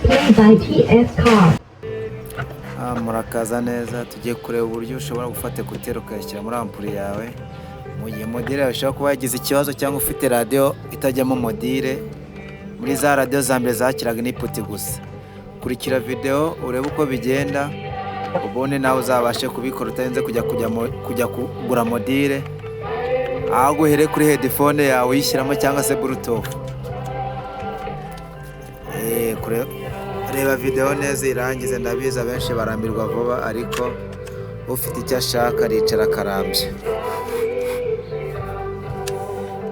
Play by TS Car. Murakaza neza. Tugiye kureba uburyo ushobora gufata écouteur ukayashyira muri ampuri yawe mu gihe module yawe ishobora kuba yagize ikibazo, cyangwa ufite radiyo itajyamo module, muri za radiyo za mbere zakiraga input gusa. Kurikira videwo urebe uko bigenda, ubundi nawe uzabashe kubikora utarinze kujya kugura module, ahubwo uhere kuri headphone yawe uyishyiramo cyangwa se Bluetooth. Reba videwo neza irangize. Ndabizi abenshi barambirwa vuba, ariko ufite icyo ashaka aricara akarambya.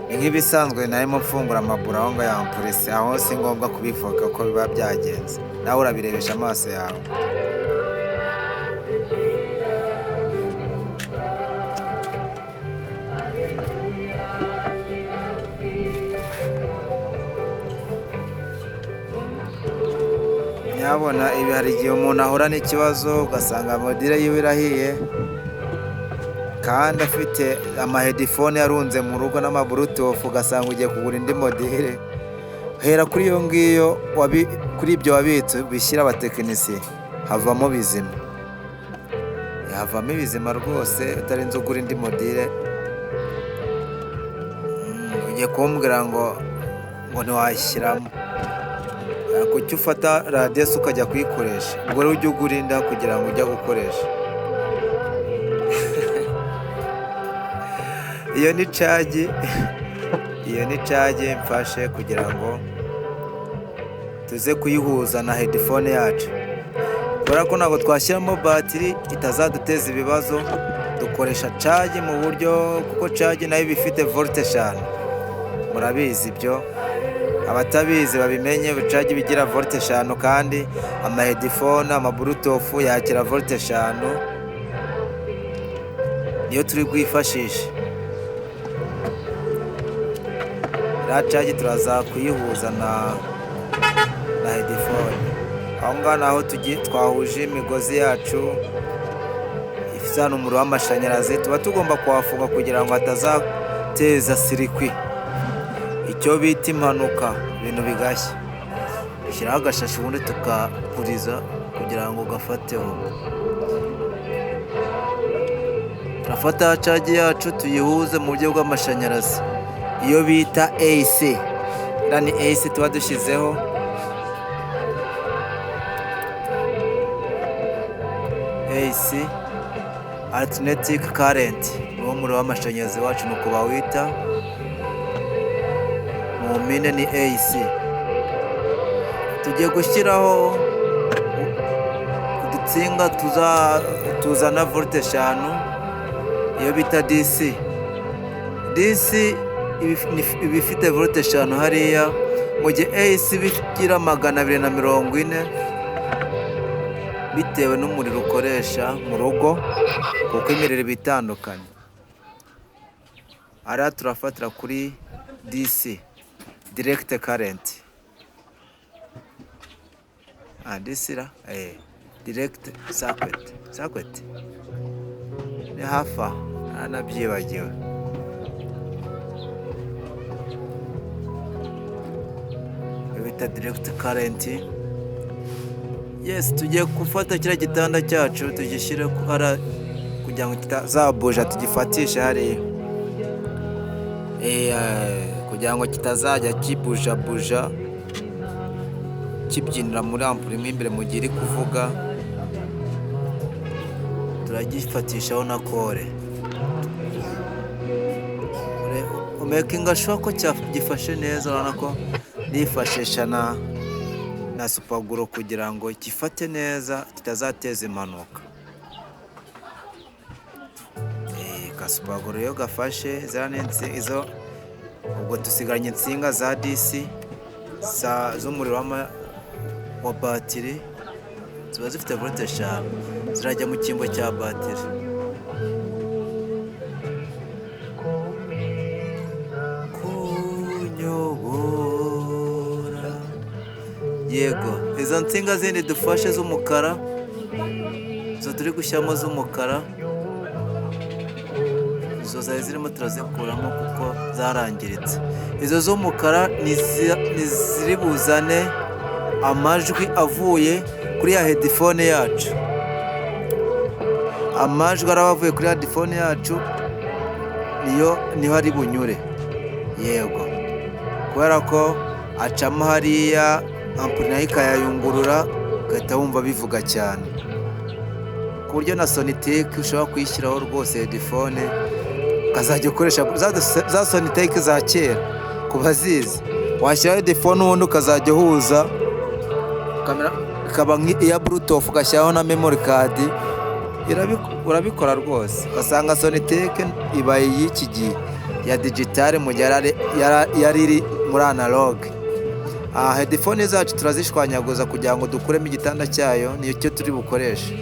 Ni nk'ibisanzwe, narimo mfungura amaburo aho ngaho ya ampuri, aho si ngombwa kubivuga ko biba byagenze, nawe urabirebesha amaso yawe. Nyabona ibi, hari igihe umuntu ahura n'ikibazo ugasanga module yiwe irahiye kandi afite ama headphone yarunze mu rugo n'ama Bluetooth, ugasanga ugiye kugura indi module. Hera kuri iyo ngiyo, kuri ibyo wabitse bishyira abatekinisiye, havamo bizima, havamo ibizima rwose, utarinze ugura indi module. Ugiye kumbwira ngo ntiwayishyiramo? Kuki ufata radiyo se ukajya kuyikoresha? Ubwo rero ujye ugura inda kugira ngo ujye gukoresha. Iyo ni cagi, iyo ni cagi mfashe kugira ngo tuze kuyihuza na headphone yacu, kubera ko ntabwo twashyiramo batiri itazaduteza ibibazo. Dukoresha cagi mu buryo, kuko cagi nayo iba ifite volt 5, murabizi ibyo. Abatabizi babimenye, cagi iba igira volt 5, kandi ama headphone, ama Bluetooth yakira volt 5, niyo turi bwifashishe. Iriya cagi turaza kuyihuza na headphone. Aho ngaho naho tugiye twahuje imigozi yacu izana umuriro w'amashanyarazi, tuba tugomba kuhafunga kugira ngo hatazateza circuit, icyo bita impanuka, ibintu bigashya. Dushyiraho agashashi ubundi tukapuriza kugira ngo gafateho. Turafata cagi yacu tuyihuze mu buryo bw'amashanyarazi, iyo bita AC. Iriya ni AC tuba dushyizeho. AC, alternating current, niwo muriro w'amashanyarazi wacu, nuko bawita mu mpine, ni AC. Tugiye gushyiraho udutsinga tuzana volt 5, iyo bita DC. DC iba ifite volt 5 hariya, mu gihe AC iba igira 240, bitewe n'umuriro ukoresha mu rugo, kuko imiriro iba itandukanye. Hariya turafatira kuri DC, direct current. DC ra, direct circuit ni hafi aha, nabyibagiwe. Iyo bita direct current. Yes, tugiye gufata kiriya gitanda cyacu tugishyire hariya kugira ngo kitazabuja, tugifatishe hariya, kugira ngo kitazajya kibujabuja, kibyinira muri ampuri mo imbere mu gihe iri kuvuga. Turagifatishaho na colle, umakinga sure ko gifashe neza. Urabona ko nifashisha na super glue kugira ngo gifate neza, kitazateza impanuka. Ka super glue iyo gafashe izo, ubwo dusigaranye insinga za DC z'umuriro wa batiri, ziba zifite volt 5, zirajya mu cyimbo cya batiri. Kunyobora, yego. Izo nsinga zindi dufashe z'umukara, izo turi gushyiramo z'umukara, izo zari zirimo turazikuramo kuko zarangiritse. Izo z'umukara ni ziri buzane Amajwi avuye kuri ya headphone yacu, amajwi araba avuye kuri headphone yacu niyo niho ari bunyure. Yego, kubera ko acamo hariya, ampuri nayo ikayayungurura, ugahita wumva bivuga cyane, ku buryo na Sonitec ushobora kuyishyiraho rwose headphone, ukazajya ukoresha za Sonitec za kera. Ku bazizi, washyiraho headphone ubundi ukazajya uhuza ikaba nk'iya Bluetooth, ugashyiraho na memory card, urabikora rwose, ugasanga Sonitec ibaye iy'iki gihe ya digital, mu gihe yari iri muri analogue. Aha headphone zacu turazishwanyaguza kugira ngo dukuremo igitanda cyayo, nicyo turi bukoreshe.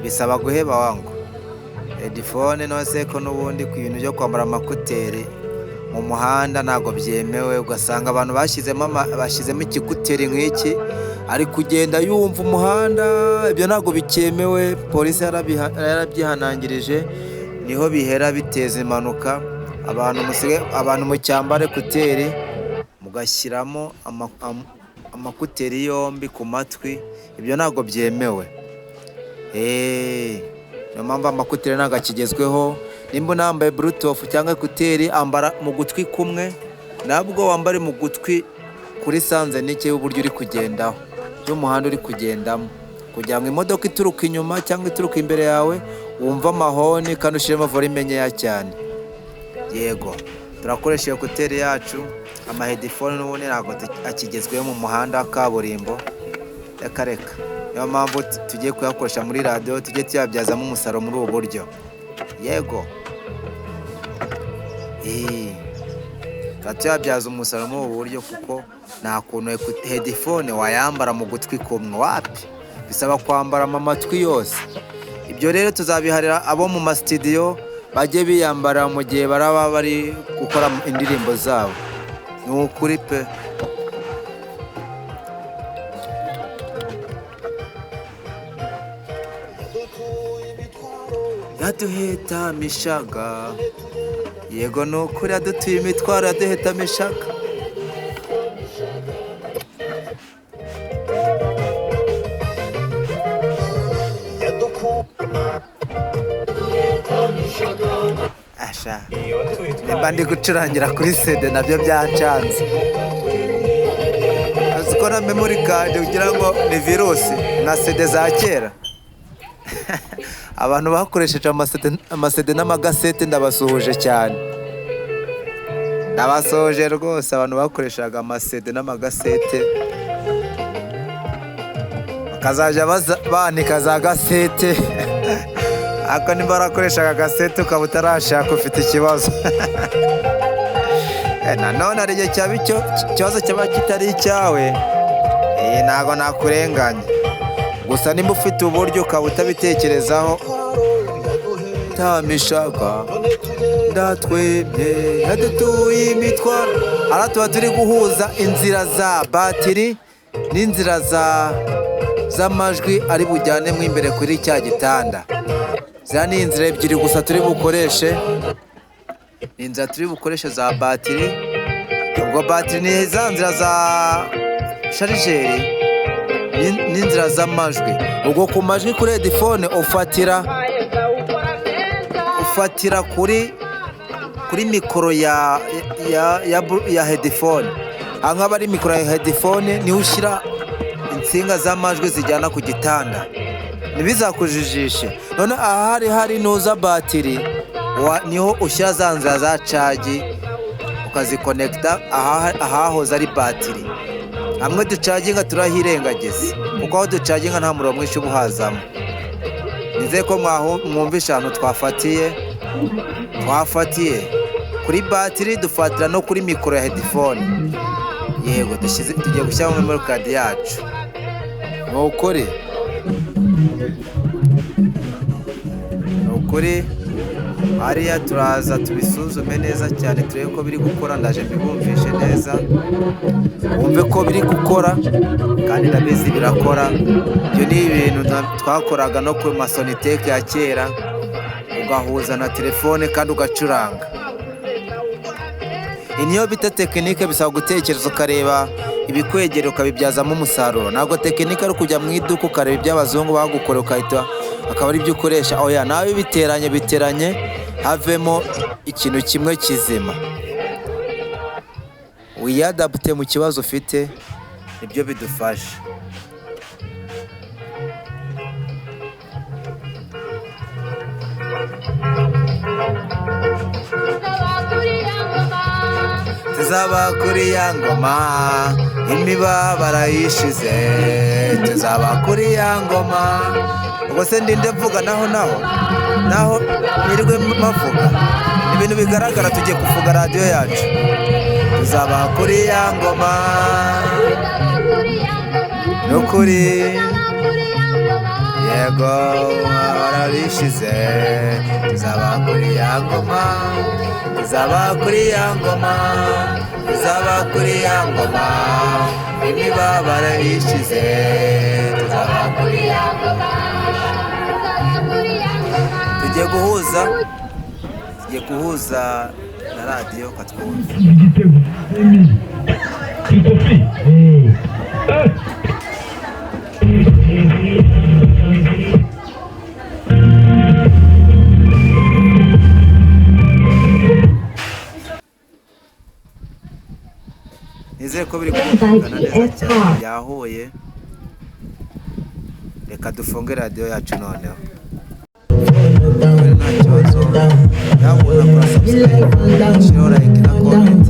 Bisaba guheba wangu headphone nose ko n'ubundi ku bintu byo kwambara ama écouteurs mu muhanda ntabwo byemewe. Ugasanga abantu bashyizemo iki écouteur nk'iki, ari kugenda yumva umuhanda. Ibyo ntabwo bikemewe, polisi yarabyihanangirije, niho bihera biteza impanuka. Abantu musigaye, abantu mucyambara écouteurs, mugashyiramo ama écouteurs yombi ku matwi, ibyo ntabwo byemewe. Niyo mpamvu ama écouteurs ntabwo akigezweho. Nimba unambaye Bluetooth cyangwa écouteurs, ambara mu gutwi kumwe, nabwo wambare mu gutwi kuri sens unique y'uburyo uri kugendaho, y'umuhanda uri kugendamo, kugira ngo imodoka ituruka inyuma cyangwa ituruka imbere yawe wumve amahoni, kandi ushyiremo volume nkeya cyane. Yego, turakoresha iyo écouteur yacu. Ama headphone n'ubundi ntabwo akigezweho mu muhanda wa kaburimbo, reka reka. Niyo mpamvu tugiye kuyakoresha muri radiyo, tujye tuyabyazamo umusaruro muri ubu buryo. Yego, tuba tuyabyaza umusaruro muri ubu buryo, kuko nta kuntu headphone wayambara mu gutwi kumwe, wapi, bisaba kwambara mu matwi yose. Ibyo rero tuzabiharira abo mu masitidiyo, bajye biyambara mu gihe baraba bari gukora indirimbo zabo. Ni ukuri pe. Yaduhetamishaga. Yego, ni ukuri, yadutuye imitwaro, yaduhetamishaga. Asha, nimba ndi gucurangira kuri CD nabyo byancanze. Uzi ko na memory card ugira ngo ni virusi na CD za kera? Abantu bakoresheje ama CD n'amagasete, ndabasuhuje cyane, ndabasuhuje rwose. Abantu bakoreshaga ama CD n'amagasete, bakazajya banika za gasete. Ariko nimba warakoreshaga gasete ukaba utarashaka, ufite ikibazo. Nanone hari igihe cyaba icyo ikibazo cyaba kitari icyawe, ntabwo nakurenganya. Gusa nimba ufite uburyo ukaba utabitekerezaho, tamishaka ndatwebye, yadutuye imitwaro. Hariya tuba turi guhuza inzira za batiri n'inzira za z'amajwi ari bujyanemo imbere kuri cya gitanda. Ziriya ni inzira ebyiri gusa turi bukoreshe, ni inzira turi bukoreshe za batiri. Ubwo batiri ni za nzira za chargeur n'inzira z'amajwi. Ubwo ku majwi kuri headphone ufatira kuri mikoro ya headphone. Aha nk'aba ari mikoro ya headphone, niho ushyira insinga z'amajwi zijyana ku gitanda, ntibizakujijishe. None aha hari nuza batiri, niho ushyira za nzira za charge, ukazikonekita ahahoze ari batiri. Hamwe ducaginga turahirengagiza, kuko aho ducaginga nta muriro mwinshi uba uhazamo. Nizeye ko mwumvisha ahantu twafatiye. Twafatiye kuri batiri, dufatira no kuri mikoro ya headphone. Yego, tugiye gushyiramo memory card yacu. Ni ukuri, ni ukuri. Hariya turaza tubisuzume neza cyane, turebe ko biri gukora. Ndaje mbibumvishe neza, wumve ko biri gukora, kandi ndabizi birakora. Ibyo ni ibintu twakoraga no ku masoniteke ya kera, ugahuza na telefone kandi ugacuranga. Iyi niyo bita tekinike. Bisaba gutekereza, ukareba Ibikwegera ukabibyazamo umusaruro. Ntabwo tekinike ari ukujya mu iduka ukareba ibyo abazungu bagukorera, ukahita akaba ari byo ukoresha. Oya, nawe biteranye biteranye havemo ikintu kimwe kizima. Wiyadapute mu kibazo ufite, nibyo bidufasha. Tuzaba kuri ya ngoma imibabaro yishize, tuzaba kuri ya ngoma. Ubwo se ndinde mvuga naho nirwe mavuga ibintu bigaragara? Tugiye kuvuga radiyo yacu. Tuzaba kuri ya ngoma, nukuri yego barabishize. Tuzaba kuri ya ngoma, tuzaba kuri ya ngoma, tuzaba kuri ya ngoma imibabaro ishize, tuzaba kuri ya ngoma. Tugiye guhuza na radiyo katwumva. Igitego Emile Christophe. Eh. Nizere ko biri kumvikana neza cyane, yahuye. Reka dufunge radiyo yacu noneho. Nta kibazo, yabona kora subscribe, share, like na comment.